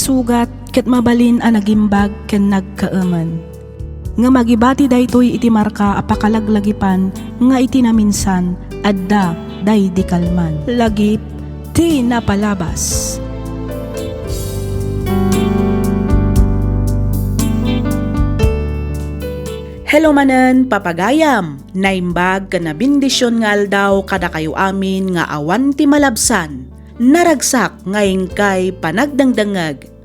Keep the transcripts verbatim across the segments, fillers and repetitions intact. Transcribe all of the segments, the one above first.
Sugat ket mabalin a nagimbag ken nagkaemen. Ngem agibati daytoy iti marka a pakalaglagipan nga iti naminsan, adda daydi kalman. Lagip ti napalabas. Hello manen, papagayam! Naimbag ken nabendisyon nga aldaw kadakayo amin nga awan ti malabsan. Naragsak nga inkay panagdengdengngeg.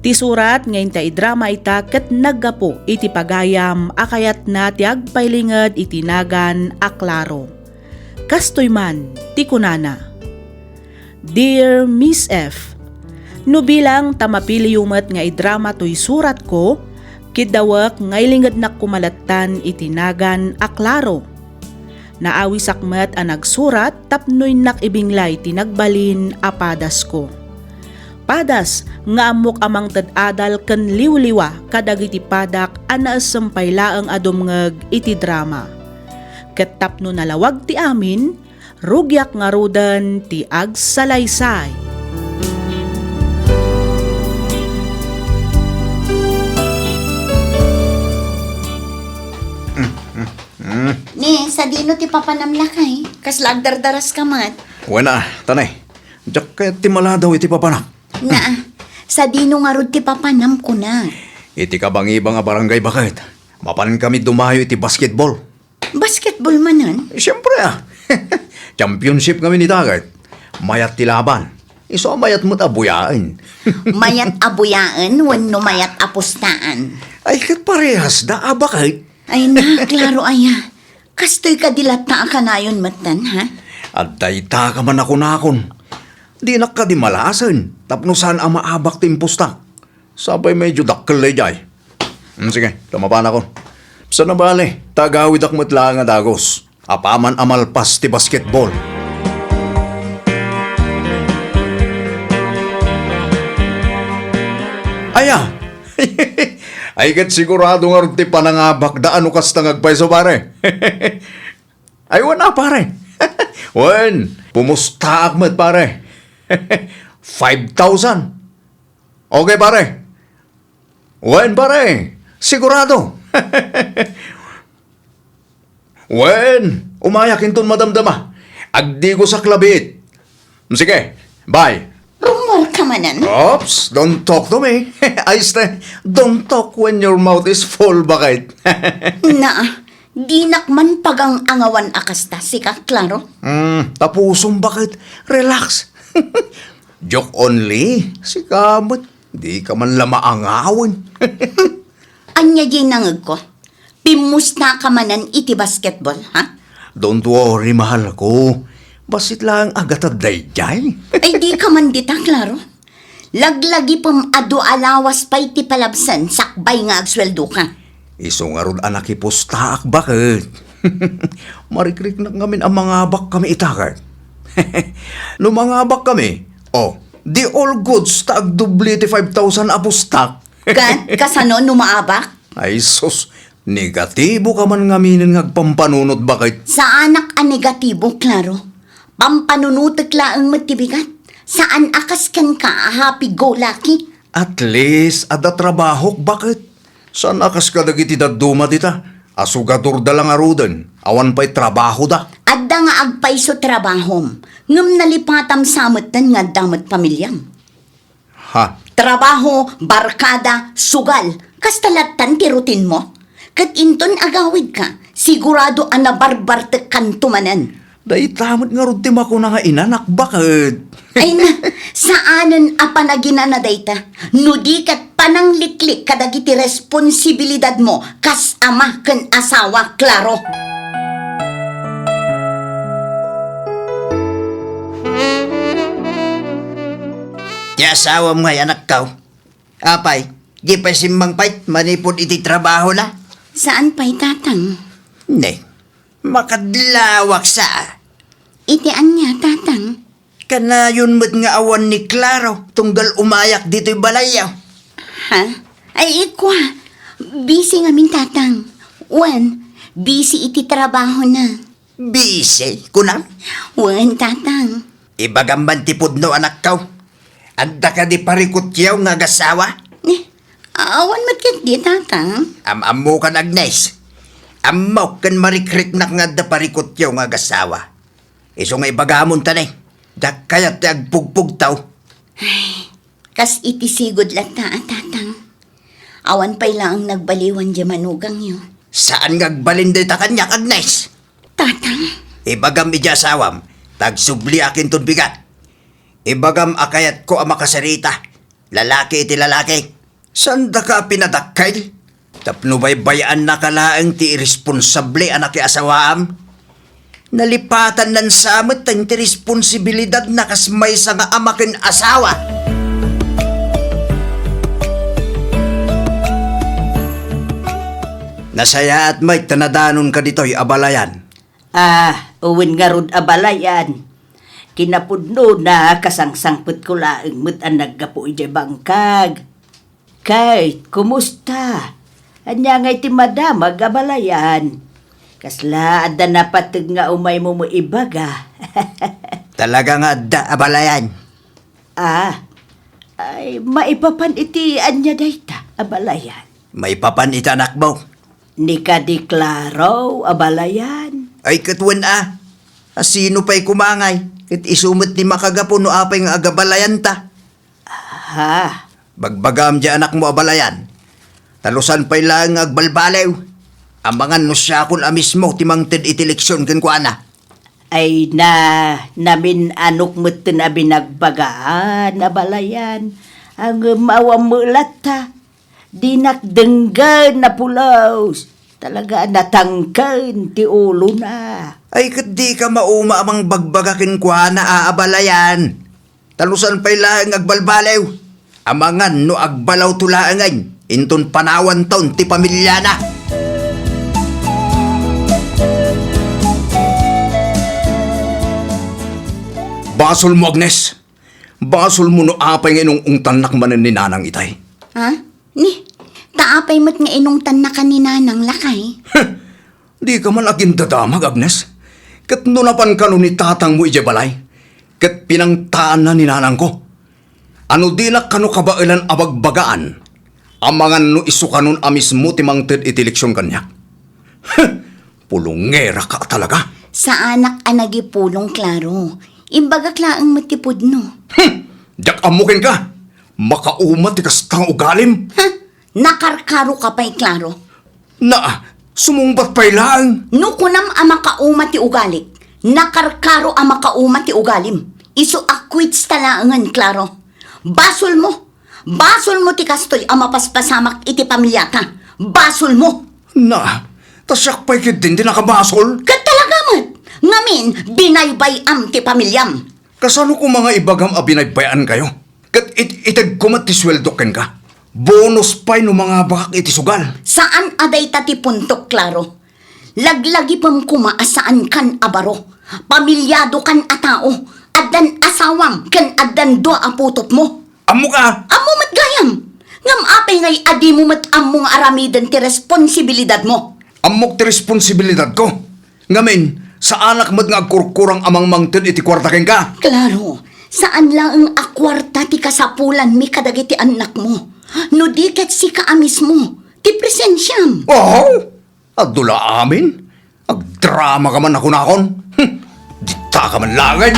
Ti surat nga inta idrama ita ket naggapu iti pagayam a kayatna ti agpailinged iti nagan a Claro. Kastoy man ti kunana, "Dear Miss F, no bilang ta mapiliyo met nga idrama toy suratko, kiddawek nga ilingednak koma lattan iti nagan a Claro. Naawisak met a nagsurat tapno innak ibinglay ti nagbalin a padasko. Padas nga ammok a mangted adal ken liwliwa kadagiti padak a naessem pay laeng a dumngeg iti drama. Ket tapno nalawag ti amin, rugiak ngaruden ti agsalaysay." Mm. Ni, sadino ti papanam lakay? Kasla agdardaraska met? Wen a, tanay. Diak kayat ti maladaw iti papanak. Naa, sadino ngarud ti papanam, kunak? Iti kabangibang a barangay baket. Mapankami dumayo iti basketball. Basketball manen? Siyempre, a. Championship ngamin ita ket. Mayat ti laban. Isu a mayat met a buyaen. Mayat a buyaen wenno mayat a pustaan? Ay, ket parehas da a baket. Ay na, Claro aya. Kastoy kadi latta a kanayon metten, ha? Adda ita ka man a kunakon. Dinak kadi malasen, tapno saan a maabak ti impustak. Sapay medyo dakkel daydiay. Hmm, sige, ta mapanakon. Saan a bale, ta agawidak met laeng a dagus. Apaman a malpas ti basketball. Aya! Ay, ket sigurado ngarud ti panangabakda a no kasta nga agpayso, pare. Ay, wen a, pare. Wen, pumustaak met, pare. Five thousand. Okay, pare. Wen, pare. Sigurado. Wen, umayak inton madamdama. Agdigosak labiit. Sige, bye. Rummuar ka manen? Oops, don't talk to me. Ayste, don't talk when your mouth is full, baket. Naa, dinak man pagang-angawan a kasta, sika, Claro. Hmm, ta pusom, baket. Relax. Joke only. Sika met, di ka man la maangawen. Ania diay nangegko? Pimmusta ka manen iti basketball, ha? Don't worry, mahal ko. Bassit laeng a gatad daydiay. Ay, di ka man dita, Claro. Laglagipem a dua a lawas pay ti palabsen sakbay nga agsueldo ka. Isu ngarud a nakipustaak, baket. Marikriknak ngamin a mangabakkami ita ket. No mangabakkami, oh, di all goods ta agdubli ti five thousand a pustak. Ket kasano no maabak? Ay sus, negatibo ka man ngaminen nga agpampanunot, baket. Saanak a negatibo, Claro. Pampanunotek laeng met ti bigat. Saan a kas kenka a happy-go-lucky. At least, adda trabahok, baket. Saan a kas kadagiti dadduma dita, a sugadorda la ngaruden, awan pay trabahoda. Adda nga agpayso trabahom, ngem nalipatam sa metten nga adda met pamiliam. Ha? Trabaho, barkada, sugal, kasta lattan ti routine mo? Ket inton agawidka, sigurado a nabarbartekkanto manen. Dayta met ngarud ti makuna nga inanak, baket. Ay na, saanen a panaginana dayta, no di ket panangliklik kadagiti responsibilidadmo kas ama ken asawa, Claro. Ti asawam ngay, anakko. Apay, di pay simmangpet manipud iti trabahona? Saan pay, Tatang? Ne, makadlawak sa. Iti ania, Tatang? Kanayon met nga awan ni Claro tunggal umayak ditoy balayyo. Ha? Ay, ikua, busy ngamin, Tatang. Wen, busy iti trabahona. Busy, kunam? Wen, Tatang. Ibagam man ti pudno, anakko. Adda kadi parikutyaw nga agasawa? Ni, awan met ketdi, Tatang. Am-ammokan, Agnes. Ammok ken marikriknak nga adda parikutyaw nga agasawa. Isu nga ibagamon ta ni, diak kayat ti agpugpugtaw. Ay, kas iti sigud latta a, Tatang. Awan pay laeng nagbaliwan diay manugangyo. Saan nga agbalin dayta kaniak, Agnes? Tatang. Ibagam idiay asawam, ta agsubliak inton bigat. Ibagam a kayatko a makasarita, lalaki iti lalaki. Saandaka a pinadakkel? Tapno baybay-annaka laeng ti iresponsable a nakiasawaam? Nalipatannan sa met ti responsibilidadna kas maysa nga ama ken asawa. Nasayaat met ta nadanonka ditoy, abalayan. Ah, wen ngarud, abalayan. Kinapudnona, kasangsangpetko laeng met a naggapu idiay bangkag. Kay, kumusta? Ania ngay ti madamag, abalayan? Kasla adda napateg nga umaymo met ibaga? Talaga nga adda, abalayan. Ah, ay, maipapan iti ania dayta, abalayan? Maipapan iti anakmo. Ni kadi Claro, abalayan? Ay, ket wen a. A, sino pay koma ngay? Ket isu met ti makagapu no apay nga agabalayanta. Ha? Bagbagam diay anakmo, abalayan. Talusan pay laeng nga agbalbaliw. Amangan no siakon a mismo ti mangted iti eleksyon kenkuana. Ay na, namin-anok metten a binagbagaan, abalayan. Ngem awan met latta. Dinak denggen a pulos. Talaga a natangken ti ulona. Ay, ket dika mauma a mangbagbaga kenkuana, a, abalayan. Talusan pay laeng agbalbaliw. Amangan no agbalawto laengen inton panawanton ti pamiliana. Basolmo, Agnes. Basolmo no apay nga inung-ungtannak manen ni Nanang itay. Ha? Ni, ta apay met nga inungtannaka ni Nanang, lakay? Heh! Dika man agindadamag, Agnes. Ket no napan kano ni tatangmo idiay balay, ket pinangtaanna ni nanangko, a no dinak kano kabaelan a bagbagaan, amangan no isu kanon a mismo ti mangted iti eleksyon kaniak. Heh! Pulongeraka talaga. Saanak a nagipulong, Claro. Imbagak laeng met ti pudno. Hmm! Diak ammo kenka. Makauma ti kasta nga ugalim. Ha? Nakarkaroka pay, Claro. Na, sumungbat pay laeng. No kunam a makauma ti ugalik, nakarkaro a makauma ti ugalim. Isu a quits ta laengen, Claro. Basolmo. Basolmo ti kastoy a mapaspasamak iti pamiliata. Basolmo. Na, ta siak pay ketdin ti nakabasol? Ket talaga met. Ngamin, binaybay-am ti pamiliam. Kasano koma nga ibagam a binaybay-ankayo? Ket it-, itegko met ti sueldok kenka. Bonus pay no mangabakak iti sugal. Saan a dayta ti puntok, Claro. Laglagipem koma a saankan a baro. Pamiliadokan a tao. Addan asawam ken addan dua a putotmo. Ammok a. Ammo met gayam. Ngem apay ngay a dimo met ammo nga aramiden ti responsibilidadmo? Ammok ti responsibilidadko. Ngamin, saanak met nga agkurkurang a mangmangted iti kuarta kenka. Claro, saan laeng a kuarta ti kasapulanmi kadagiti annakmo. No di ket sika a mismo ti presensiam. Oho! Adu la amin? Agdramaka man a kunakon? Hm! Ditaka man laeng!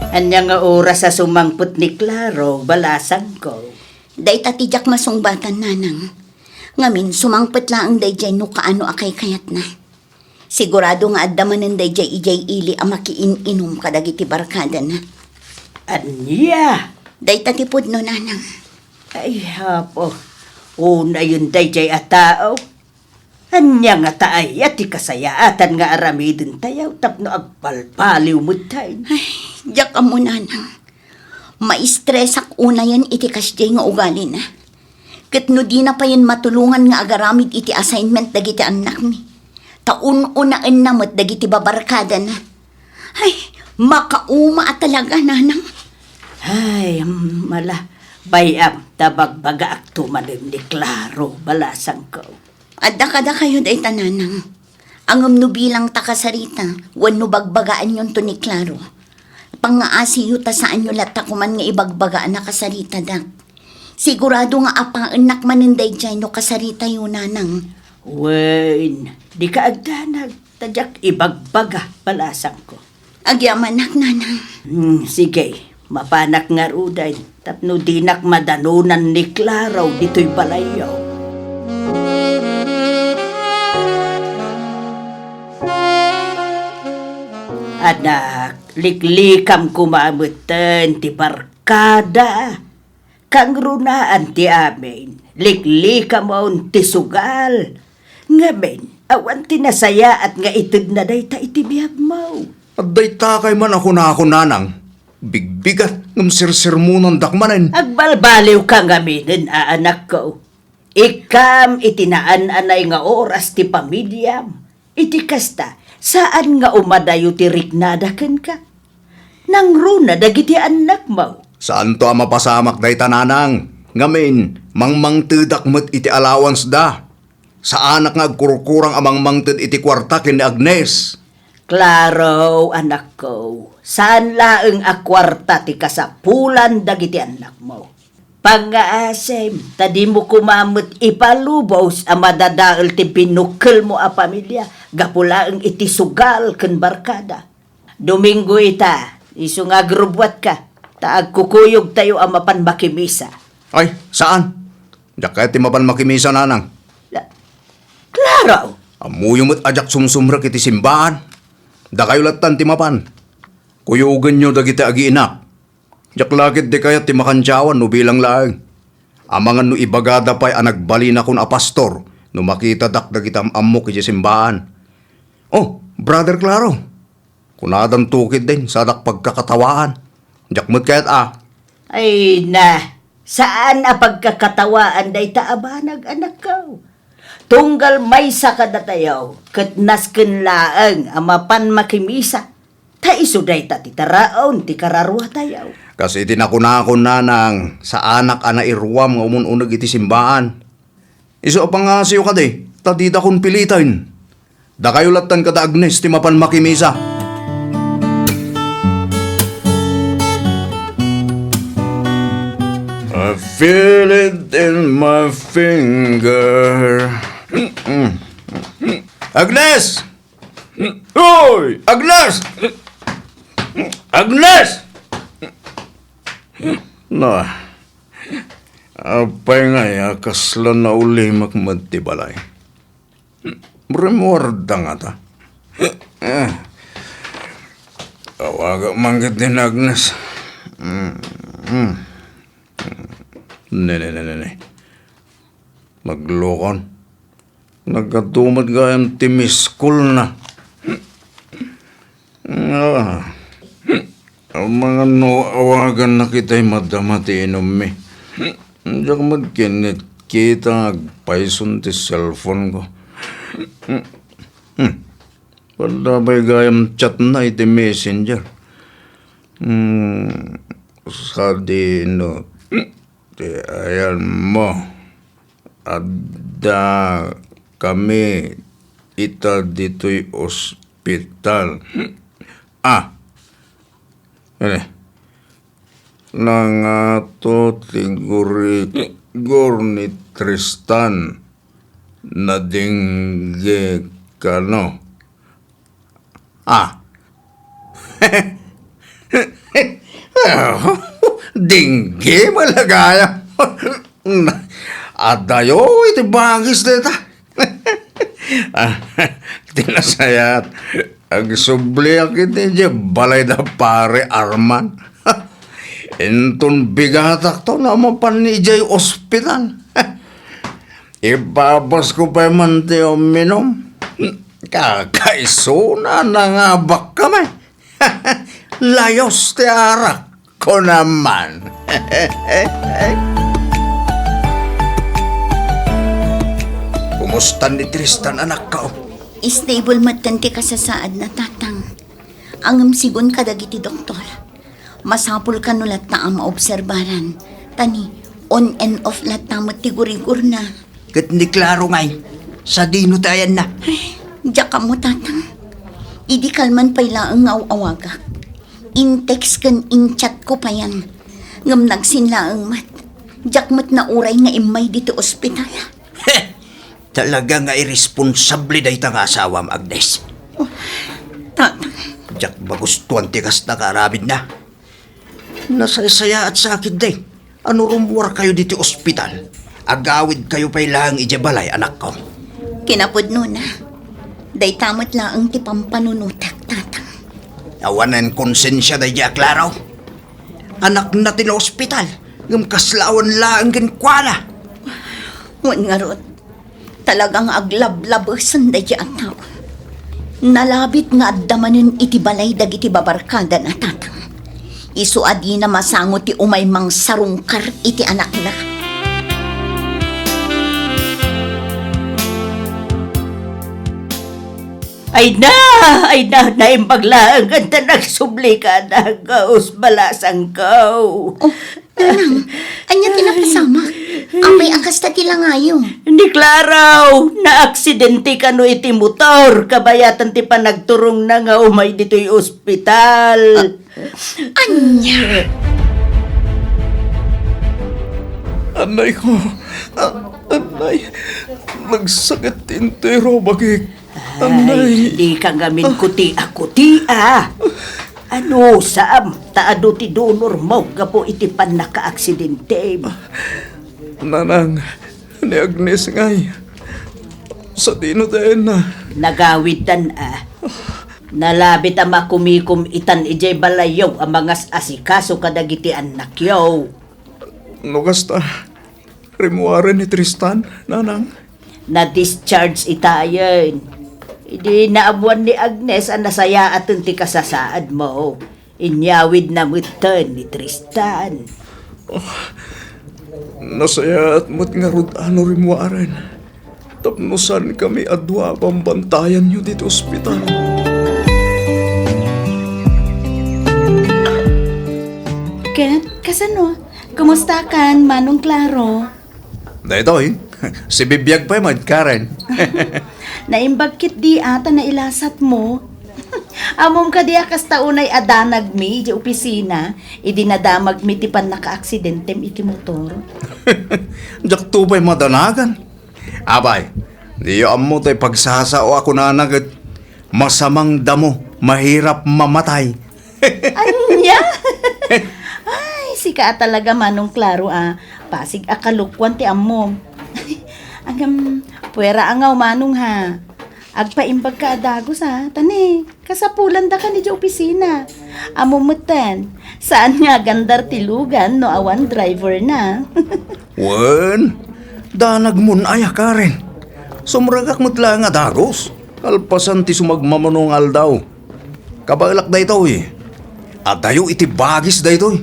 Ania nga oras a sumangpet ni Claro, balasangko? Dayta ti diak masungbatan, Nanang. Ngamin, sumangpet laeng daydiay no kaano a kaykayatna. Sigurado nga adda manen daydiay idiay ili a makiin-inum kadagiti barkadana. Ania? Dayta ti pudno, Nanang. Ay, Apo, unayen daydiay a tao. Ania ngata aya ti kasayaatan nga aramidentayo tapno agbalbaliw metten? Ay, diak ammo, Nanang. Maistresak unayen iti kasdiay nga ugalina. Ket no dina payen matulongan nga agaramid iti assignment dagiti annakmi, ta un-unaenna met dagiti babarkadana. Ay, makauma a talaga, Nanang. Ay, mala, bay-am ta bagbagaakto manen ni Claro, balasangko. Adda kadakayo dayta, Nanang. Ngem no bilang ta kasarita, wenno bagbagaanyonto ni Claro, Pangngaasiyo ta saanyo latta koman nga ibagbaga a nakasaritadak. Sigurado nga apaennak manen daydiay no kasaritayo, nanang. Wen, dika agdanag, ta diak ibagbaga balasangko. Agyamanak, nanang. Hmm, sige, mapanak ngaruden tapno dinak madanunan ni Claro ditoy balayyo. Anak, liklikam koma metten ti barkada. Kangrunaan ti amin, liklikamon ti sugal. Ngamin, awan ti nasayaat nga itedna dayta iti biagmo. Adda itakay man a kunakon, nanang. Bigbigat ngem sersermonandak manen. Agbalbaliwka ngaminen a anakko. Ikkam iti naan-anay nga oras ti pamiliam. Iti kasta, saan nga umadayo ti riknada kenka. Nangruna dagiti annakmo. Saanto a mapasamak dayta, nanang. Ngamin, mangmangtedak met iti allowanceda. Saanak nga agkurkurang a mangmangted iti kuarta ken ni Agnes. Claro, anakko, saan laeng a kuarta ti kasapulan dagiti annakmo. Pangngaasim, ta dimo koma met ipalubos a madadael ti binukkelmo a pamilia gapu laeng iti sugal ken barkada. Domingo ita, isu nga agrubbuatka, ta agkukuyogtayo a mapan makimisa. Ay, saan? Diak kayat ti mapan makimisa, nanang. La-, Claro! Ammoyo met a diak sumsumrek iti simbaan. Dakayo lattan ti mapan. Kuyogenyo dagiti agiinak. Diak la ketdi kayat ti makandiawan no bilang laeng. Amangan no ibagada pay a nagbalinakon a pastor no makitadak dagiti am-ammok idiay simbaan. Oh, Brother Claro, kunadanto ketdin, sadak pagkakatawaan. Diak met kayat a. Ay na, saan a pagkakatawaan dayta a banag, anakko. Tunggal maysa kadatayo, ket nasken laeng a mapan makimisa. Ta isu dayta ti taraon ti kararuatayo. Kas iti nakunakon, nanang, saanak a nairuam nga umun-uneg iti simbaan. Isu a pangngasiyo kadi, ta didakon piliten. Dakayo lattan kada Agnes ti mapan makimisa. I feel it in my finger. Agnes! Uy! Agnes! Agnes! Na, apay ngay a kasla naulimek met ti balay? Remuarda ngata. Eh, awagak man ketdin Agnes. Mm, mm. Ne, ne, ne, ne, ne. Naglokon. Nagkatumet gayam ti miss call na. Ah. Amangan no awagannak itay madama ti inummi. Diak met kinnitkita nga agpayson ti cellphone ko. Hmm. Padda pay gayam chatna iti messenger. Hmm. Sadino ti ayanmo. Adda kami ita ditoy ospital. Ah. Ene. Nangato ti gurigor ni Tristan. Nadingge kano. Ah. Dingge malagaya. Adayo iti bagis deta. Ah, ti nasayaat, agsubliak iti idiay balay da Pare Arman. Inton bigatakto a mapan idiay ospital. Ipapasko pay man ti uminum. Kakaisuna, nangabak kami. Layos ti arak, kunaman. Kumusta ni Tristan, anakko? Stable metten ti kasasaadna, Tatang. Ngem sigun kadagiti doktor, masapul kano latta a maobserbaran, ta ni on and off latta met ti gurigorna. Ket ni Claro ngay, sadino ti ayanna? Ay, diak ammo, Tatang. Idi kalman pay laeng nga aw-awagak. In-text ken in-chat ko payen. Ngem nagsin laeng met. Diak met nauray nga immay ditoy ospital. He! Talaga nga irresponsable dayta nga asawam, Agnes. Oh, Tatang. Diak magustuan ti kasta nga aramidna. Nasaysayaat sa akin, Deng. Ano rummuarkayo ditoy ospital? Agawidkayo pay laeng idiay balay, anakko. Kinapudnona, dayta met laeng ti pampanunotek, Tatang. Awanen konsensia daydiay a Claro. Anakna ti naospital, ngem kasla awan laeng kenkuana. Wen ngarud, talaga nga aglablabesen daydiay a tao. Nalabit nga adda manen iti balay dagiti babarkadana, Tatang. Isu a dina masango ti umay mangsarungkar iti anakna. Ay na! Ay na! Naimbag laeng ken ta nagsubli ka na, gaus balasangko. Oh, Nanang, ania ti napasamak? Apay a kasta ti langayo? Ni Claro, naaksidente kano iti motor, kabayatan ti panagturongna nga umay ditoy ospital. Ania? Anay ko. A-, anay. Nagsakit ti entero bagik. Ay, anay. Dika ngamin kutia-kutia. Anusam, ta adu ti donor mo gapu iti pannakaaksidentem. Nanang, ni Agnes ngay. Sadino ti ayanna? Nagawiddan a. Nalabit a makumikom itan idiay balayyo a mangas-asikaso kadagiti annakyo. No kasta, rimmuaren ni Tristan, Nanang? Na-discharge itayen. Idi naammuan ni Agnes a nasayaaten ti kasasaad mo, inyawidna metten ni Tristan. Oh, nasayaat met ngarud a no rimmuaren. Tapno saankami a dua a bambantayanyo ditoy ospital. Ket, kasano? Kumusta kan, Manong Claro? Daytoy, sibibiag pay met, Karen. Naimbag ketdi a ta nailasat mo. Ammom kadi a kasta unay a danagmi idiay opisina, idi nadamagmi ti pannakaaksidente iti motor? Diakto pay madanagan. Apay, diyo ammo tay pagsasao a kunana ket masamang damo, mahirap mamatay. Ania? Ay, sika a talaga, Manong Claro, a. Pasig a kalokuan ti ammom. Agam, puera a nga, Manong, ha. Agpaimbag ka a dagus, ha. Ta ne, kasapulan da kan idiay opisina. Ammom metten, saan nga agandar ti lugan no awan driver na. Wen, danagmon aya, Karen. Sumrekak met laeng a dagus. Kalpasan ti sumagmamano nga aldaw. Kabaelak daytoy. Adayo iti bagis daytoy.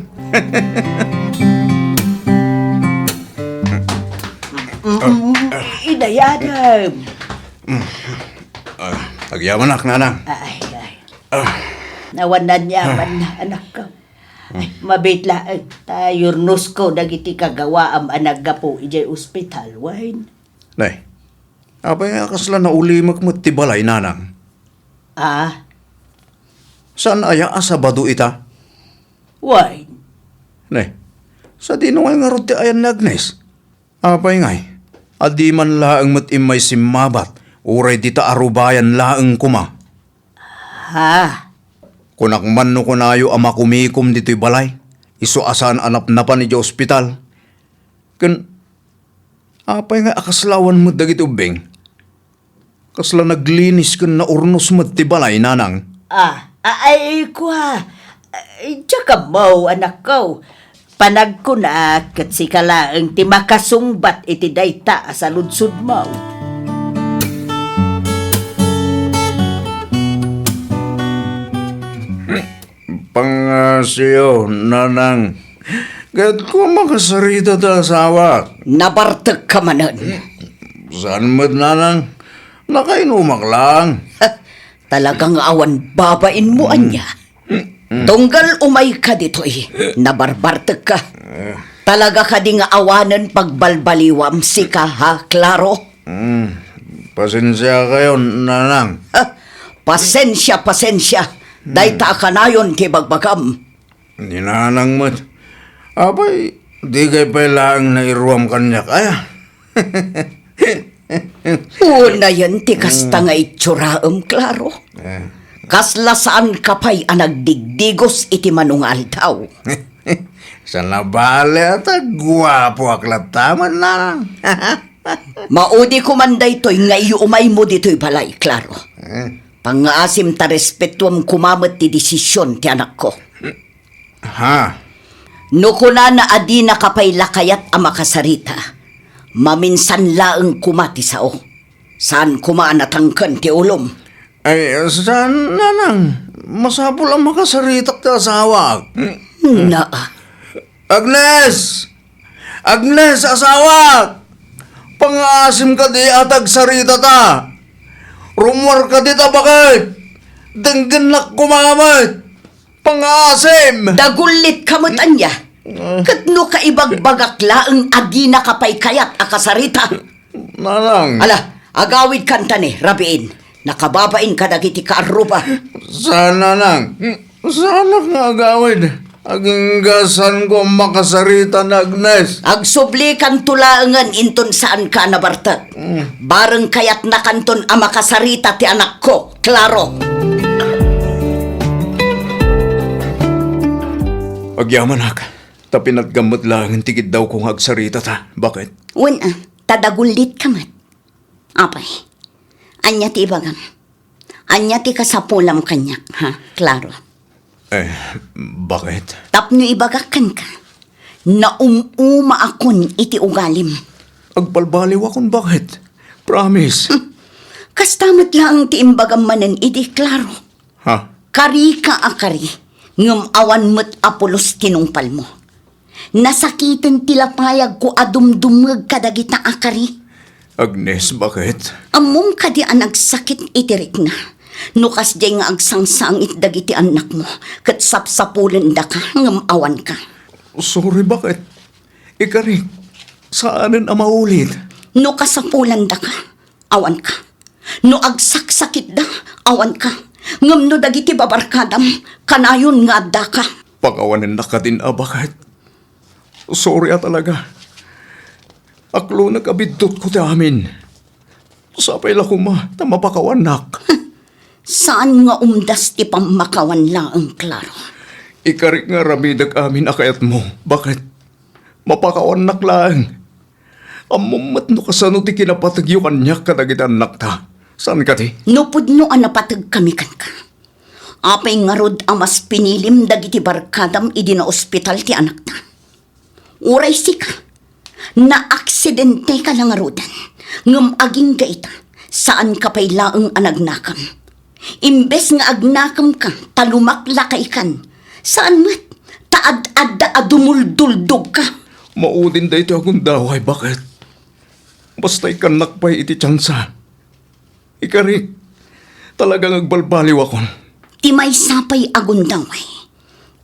Mm, idayadem. Ah, agyamanak, Nanang. Ay, ay. Ah. Awan naniaman na, anakko. Ay, mabiit laeng, ta yurnosko dagiti kagawaam a naggapu idiay ospital, wen. Nay, apay a kasla naulimek met ti balay, Nanang? Ah? Saan aya a Sabado ita? Wen. Ne, sadino ngay ngarud ti ayan ni Agnes? Apay ngay, a di man laeng met immay simmabat, uray dita a rubayan laeng koma? Ha? Kunak man no kunayo a makumikom ditoy balay, isu a saan a napnapan idiay ospital. Ken, apay nga a kasla awan met dagiti ubbing? Kasla naglinis ken naurnos met ti balay, Nanang. Ah, a-, ay, kua. Ay, diak ammo, anakko. Panagkunak ket sika laeng ti makasungbat iti dayta a saludsodmo. Pangngasiyo, Nanang. Ket kua makasarita ta asawak. Nabartekka manen. Saan met, Nanang? Nakainumak lang. Talaga nga awan babainmo, ania? Tunggal umayka ditoy, nabarbartekka. Talaga kadi nga awanen pagbalbaliwam, sika, ha, Claro? Mm, pasensiakayo, Nanang. Ah, pasensia, pasensia. Dayta a kanayon ti ibagbagam. Ni Nanang met. Apay, dikay pay laeng nairuam kaniak, aya? Unayen ti kasta nga itsoraem, Claro. Eh. Kasla saanka pay a nagdigdigos iti mano nga aldaw. Saan a bale a ta guapoak latta met, Nanang. Maudi koman daytoy nga iumaymo ditoy balay, Claro. Eh. Pangngaasim ta respetuem koma met ti desisyon ti anakko. Ha? No kunana a dinaka pay la kayat a makasarita, maminsan laeng koma ti sao. Saan koma a natangken ti ulom. Ay, saan, Nanang? Masapul a makasaritak ti asawak. Naa. Agnes! Agnes, asawak! Pangngaasim kadi a ta agsaritata. Rummuar kadi ta baket. Denggennak koma met. Pangngaasim! Dagullitka met ania. Ah. Ket no kaibagbagak laeng a dinaka pay kayat a kasarita. Nanang. Ala, agawidkan ta ni, rabiin. Nakababain kadagiti kaarruba. Saan, Nanang. Saanak nga agawid. Agingga saanko a makasarita ni Agnes. Agsublikanto laengen inton saanka a nabartek. Mm. Bareng kayatnakanton a makasarita ti anakko, Claro. Agyamanak, ta pinatgam met laengen ti kiddawko nga agsaritata. Baket? Wen a, ta dagullitka met. Apay, ania ti ibagam? Ania ti kasapulam kaniak, ha, Claro? Eh, baket? Tapno ibagak kenka, naum-umaakon iti ugalim. Agbalbaliwakon, baket? Promise. Hmm. Kasta met laeng ti imbagam manen idi, Claro. Ha? Karika a kari, ngem awan met a pulos ti nungpalmo. Nasakiten ti lapayagko a dumdumngeg kadagita a kari. Agnes, baket? Ammom kadi a nagsakit iti rikna. No kasdiay nga agsangsangit dagiti annakmo, ket sapsapulendaka ngem awanka. Sorry, baket? Ikarik, saanen a maulit. No kasapulendaka, awanka. No agsaksakitda, awanka. Ngem no dagiti babarkadam, kanayon nga addaka. Pakawanennak kadin a, baket? Sorry a talaga. Aklonek a biddutko ti amin. Sapay la koma ta mapakawannak. Saan nga umdas ti pammakawan laeng, Claro. Ikarik nga aramidek amin a kayatmo. Baket? Mapakawannak laeng. Ammom met no kasano ti kinapategyo kaniak kadagiti annakta. Saan kadi? No pudno a napategkami kenka, apay ngarud a mas pinilim dagiti barkadam idi naospital ti anakta? Uray sika, naaksidenteka la ngaruden, ngem agingga ita, saanka pay laeng a nagnakam. Imbes nga agnakemka ta lumaklakaykan, saan met ta ad-adda a dumulduldogka. Maudin daytoy a gundaway, baket? Basta ikkannak pay iti tiansa. Ikarik, talaga nga agbalbaliwakon. Ti maysa pay a gundaway,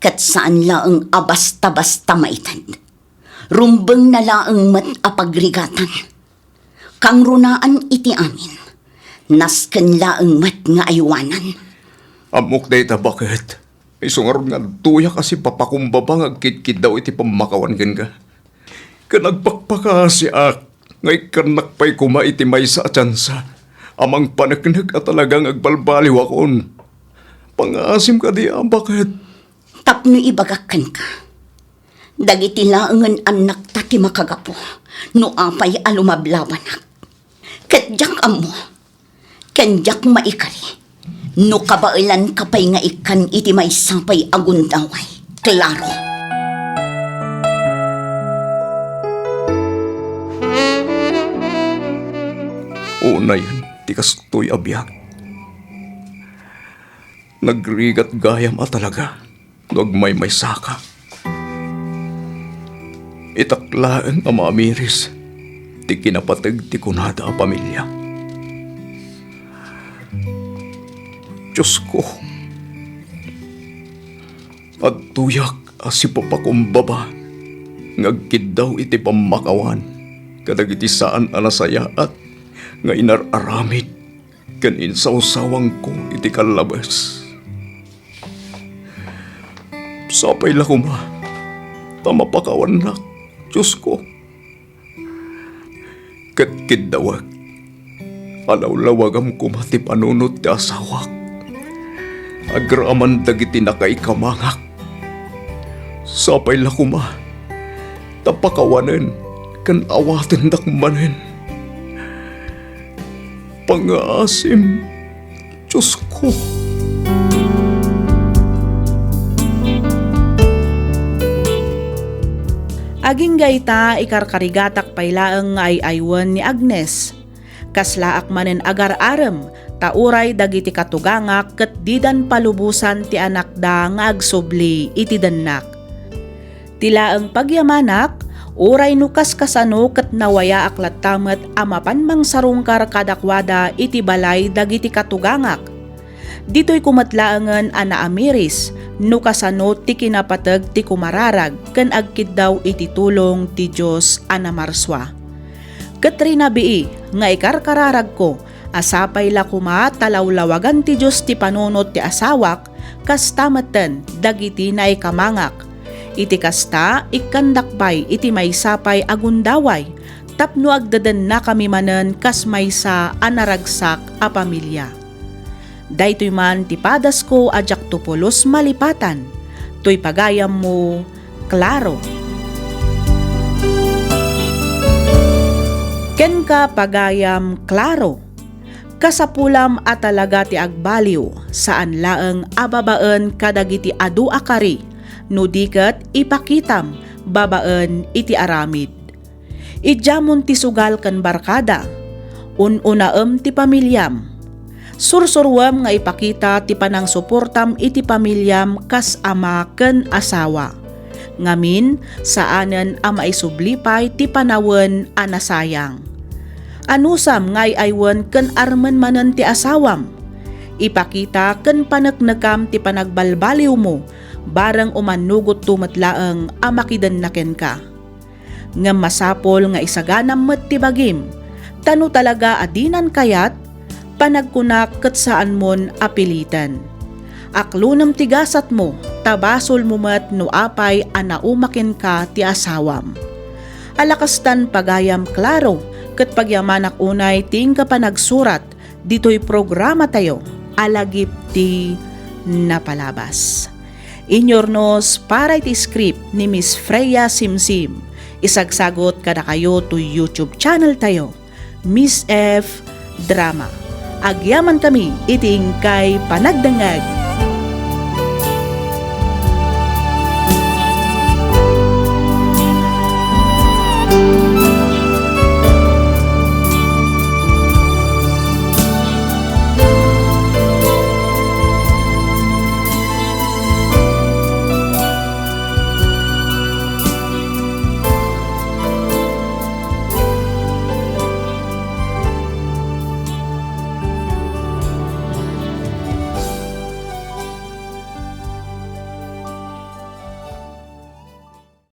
ket saan laeng a basta-basta maited. Rumbengna laeng met a pagrigatan. Kangrunaan iti amin. Nasken laeng met nga aywanan. Ammok dayta, baket. Isu ngarud nga adtoyak a sipapakumbaba nga agkidkiddaw iti pammakawan kenka. Ken agpakpakasiak nga ikkannak pay koma iti maysa a tiansa a mangpaneknek a talaga nga agbalbaliwakon. Pangngaasim kadi a, baket? Tapno ibagak kenka, dagiti laengen annakta ti makagapu no apay a lumablabanak. Ket diak ammo, ken diak maikari no kabaelanka pay nga ikkan iti maysa pay a gundaway. Klaro. Unayen ti kastoy a biag. Nagrigat gayam a talaga no agmaymaysaka. Itak laeng a maamiris ti kinapateg ti kunada a pamilia. Diosko, adtoyak a sipapakumbaba nga agkiddaw iti pammakawan kadagiti saan a nasayaat nga inar-aramid ken insawsawangko iti kallabes. Sapay la koma ta mapakawannak, Diosko. Ket kiddawek a lawlawagam koma ti panunot ti asawak agraman dagiti nakaikamangak. Sapay la koma ta pakawanen ken awatendak manen. Pangngaasim, Diosko. Agingga ita, ikarkarigatak pay laeng nga ay-aywen ni Agnes. Kaslaak manen agar-arem, ta uray dagiti katugangak ket didan palubosan ti anakda nga agsubli iti dennak. Ti laeng pagyamanak, uray no kaskasano ket nawayaak latta met a mapan mangsarungkar kadakuada iti balay dagiti katugangak. Ditoyko met laengen a naamiris no kasano ti kinapateg ti kumararag ken agkiddaw iti tulong ti Dios a namarsua. Ket rinabii nga ikarkararagko a sapay la koma ta lawlawagan ti Dios ti panunot ti asawak, kasta metten dagiti naikamangak. Iti kasta, ikkandak pay iti maysa pay a gundaway tapno agdedennakami manen kas maysa a naragsak a pamilia. Daytoy man ti padasko a diakto pulos malipatan. Toy pagayammo, Claro. Kenka, pagayam Claro, kasapulam a talaga ti agbaliw, saan laeng a babaen kadagiti adu a kari, no di ket ipakitam babaen iti aramid. Idiamon ti sugal ken barkada. Un-unaem ti pamiliam. Sursuruem nga ipakita ti panangsuportam iti pamiliam kas ama ken asawa. Ngamin, saanen a maisubli pay ti panawen a nasayang. Anusam nga ay-aywen ken armen manen ti asawam. Ipakita ken paneknekam ti panagbalbaliwmo, bareng umannugotto met laeng a makidenna kenka. Ngem masapul nga isaganam met ti bagim, ta no talaga a dinan kayat, panagkunak ket saanmon a piliten. Aklonem ti gasatmo, ta basolmo met no apay a nauma kenka ti asawam. Ala kastan, pagayam Claro, ket pagyamanak unay ti inka panagsurat ditoy programatayo a Lagip ti Napalabas. Inyurnos para iti script ni Miss Freya Simsim. Isagsagut kadakayo toy YouTube channel tayo, Miss F Drama. Agyamankami iti inkay panagdengngeg.